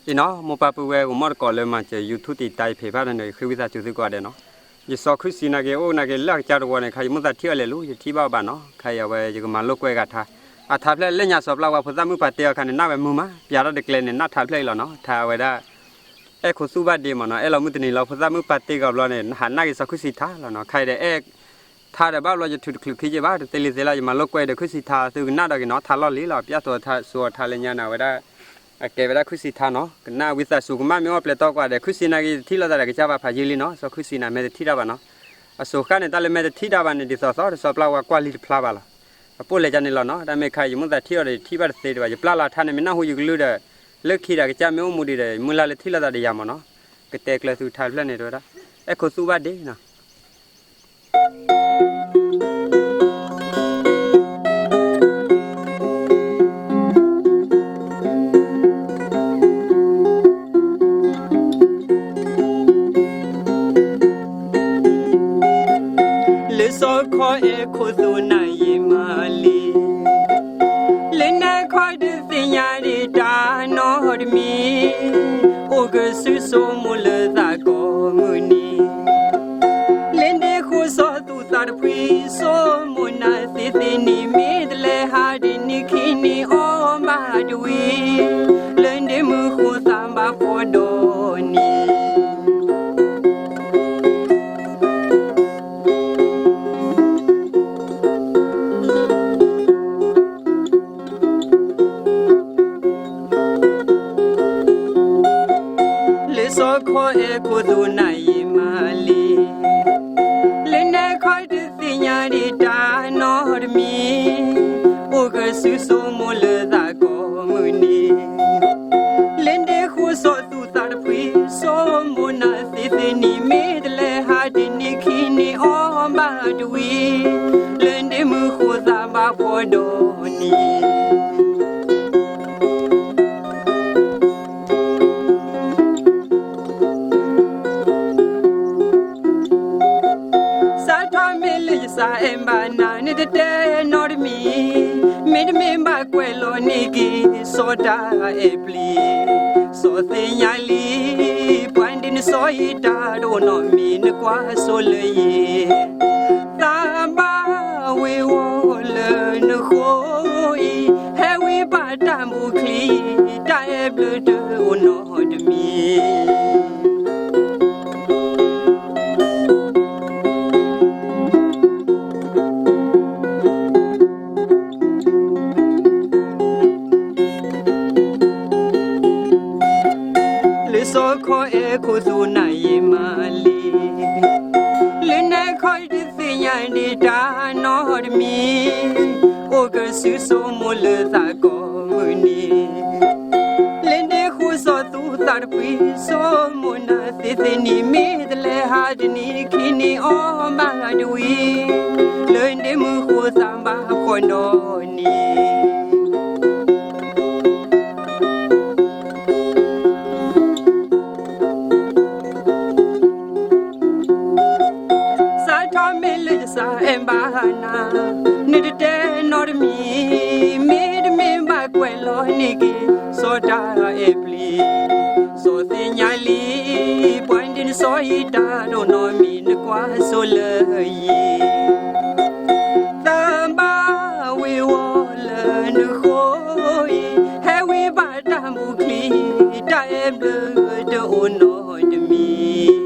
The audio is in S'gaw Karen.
အံၤနီၤ မိၢ်ပၢ်ပုၢ်ဝဲၢ်ကမီၣ်တကိးလၢမၤစၢၤ YouTube တံာ်တာ်ယဖံးဖးန့ၣ် ယဃ့ဝံသးစူၤသုကိးဂၤဒဲးနီၤ. ယစီၤခုၣ်စံနၤက့ၤအိၣ်နၤက့ၤလၢအကစၢ်တဝီန့ၣ် ခါယမိၣ်သးထံၣ်အီၤလဲၤလူၤ ယထံၣ်ဘၣ်အီၤဘၣ်နီၤ. ခါအံၤအဝဲယကမၤလိာ်ကွဲးဂၤထါ, အထါဖျဲၣ်လၢညါစီၤပျၢ်ဝါဖိသၣ်မုၣ်ပာ်တ့ၢ်အီၤခါန့ၣ် နၢ်ဝဲမုာ်မး ပျးထီၣ်တကျဲန့ၣ် နၢ်ထါဖျၢၣ်အံၤလီၤနီၤ. ထါအဝဲဒၣ် အဲၣ်ခိသူၣ်ဘၣ်ဒ့မ့ၢ်နီၤ, အဲၣ်လီၤမုၢ်တနံၤလီၤ ဖိသၣ်မုၣ်ပာ်တ့ၢ်ဂီၤဘျီန့ၣ် နဟးနၢ်က့ၤစီၤခုၣ်စံထါလီၤနီၤ. ခါအံၤဒီးအဲၣ်ထါဒီးဘၣ်ဘျီ ယထုးတချုးခံက့ဘၣ် တသ့လံသ့လီၤ ယမၤလိာ်ကွဲးဒီးခုၣ်စံထါ သုကနၣ်ဒီးက့ၤနီၤ ထါလီၢ်လံၤလီၤ ပျၢ်သိးထါစိၤအီၤထါလၢညါန့ၣ် အဝဲဒၣ် အကဲဝဲဒၣ်ခုၣ်စံထါနီၤ. ကနၣ်ဝံသးစူၤကမၣ်မ့ၢ်အီၣ်ပျဲၢ်တီကွၢ်ဒီး ခုၣ်စံနၤက့ၤတထံၣ်လိာ်သးဒီးကစၢ်ဘၣ်ဖးယံာ်လံနီၤ. စီၤခုၣ်စံနၤမ့ၢ်တထံၣ်တၢ်ဘၣ်နီၤ. အစိၤဃၣ်န့ၣ် တၢ်လၢမ့ၢ်တထံၣ်တၢ်ဘၣ်န့ၣ် ဒ်သိးသိးဒီးစီၤပျၢ်ဝါကွၢ်လံတဖျါဘၣ်လီၤ. အပိၣ်လဲၤကန့ၣ်လီၤနီၤ. တၢ်မ့ၢ်ခါယမိၣ်သးထံၣ်အီၤဒီး ယထံၣ်ဘၣ်တသ့ဒံးဘၣ် ယပျၢ်လီၤထါန့ၣ် မ့ၢ်နၢ်ဟူယကလုၢ်ဒီး လၢခံဒီးကစၢ်မ့ၢ်အိၣ်မူဒံးဒီး မုၢ်လၢ်လၢထံၣ်လိာ်သးဒီးယၤမ့ၢ်နီၤ. ကတဲကျၢၤသုထါတဖျၢၣ်န့ၣ် တဝဲဒၣ် အဲၣ်ခိသူၣ်ဘၣ်ဒ့နီၤ. လၢစီၤခီအဲၣ်ခိသူၣ်နၤယံာ်မးလံ လၢနခီတသ့ၣ်ညါဒံးတၢ်နီတမံၤ, အိၣ်ကစုစိမိၢ်လၢသးကိးမုၢ်နံၤ, လၢဒ့ဃိစီၤသူၣ်သးတဖှံ စိမိၢ်နၤသ့သ့နံၤ မ့ၢ်တလဲၤဟးဒ်နံၤခံနံၤအီၣ်ဘၣ်တဝံၤ, လၢဒ့မုၢ်ဃိသးဘၣ်ဖှီၣ်ဒီးနံၤ လၢစီၤခီအဲၣ်ခိသူၣ်နၤယံာ်မးလံ, လၢနခီတသ့ၣ်ညါဒံးတၢ်နီတမံၤ, အိၣ်ကစုစိမိၢ်လၢသးကိးမုၢ်နံၤ, လၢဒ့ဃိစီၤသူၣ်သးတဖှံ စိမိၢ်နၤသ့သ့နံၤ မ့ၢ်တလဲၤဟးဒ်နံၤခံနံၤအီၣ်ဘၣ်တဝံၤ, လၢဒ့မုၢ်ဃိသးဘၣ်ဖှီၣ်ဒီးနံၤ စးထီၣ်မ့ၢ်လၢယစးအဲၣ်ဘၣ်နၤ နတတဲနီတမံၤ, မ့တမ့ၢ်ဘၣ်ကွဲးလီၤန့ၢ်က့ၤ စီၤတၢ်အဲၣ်ပျံၤ, စီၤသ့ၣ်ညါလံ, ပှၤဒ်နစီၤအံၤတၢ်တအိၣ်နီတမံၤ နကွၢ်ဆိလၢယံၤ, သးဘၣ်ဝ့ၤဝီၤလၢနဃိအံၤ, ဟဲဝံဘၣ်တၢ်ဘူးချံ, တၢ်အဲၣ်ဘျုးတအိၣ်နီတမံၤ လၢစီၤခီအဲၣ်ခိသူၣ်နၤယံာ်မးလံ, လၢနခီတသ့ၣ်ညါဒံးတၢ်နီတမံၤ, အိၣ်ကစုစိမိၢ်လၢသးကိးမုၢ်နံၤ, လၢဒ့ဃိစီၤသူၣ်သးတဖှံ စိမိၢ်နၤသ့သ့နံၤ မ့ၢ်တလဲၤဟးဒ်နံၤခံနံၤအီၣ်ဘၣ်တဝံၤ, လၢဒ့မုၢ်ဃိသးဘၣ်ဖှီၣ်ဒီးနံၤ စးထီၣ်မ့ၢ်လၢယစးအဲၣ်ဘၣ်နၤ, နတတဲနီတမံၤ, မ့တမ့ၢ်ဘၣ်ကွဲးလီၤန့ၢ်က့ၤ စီၤတၢ်အဲၣ်ပျံၤ, စီၤသ့ၣ်ညါလံ, ပှၤဒ်နစီၤအံၤတၢ်တအိၣ်နီတမံၤ နကွၢ်ဆိလၢယံၤ သးဘၣ်ဝ့ၤဝီၤလၢနဃိအံၤ, ဟဲဝံဘၣ်တၢ်ဘူးချံ, တၢ်အဲၣ်ဘျုးတအိၣ်နီတမံၤ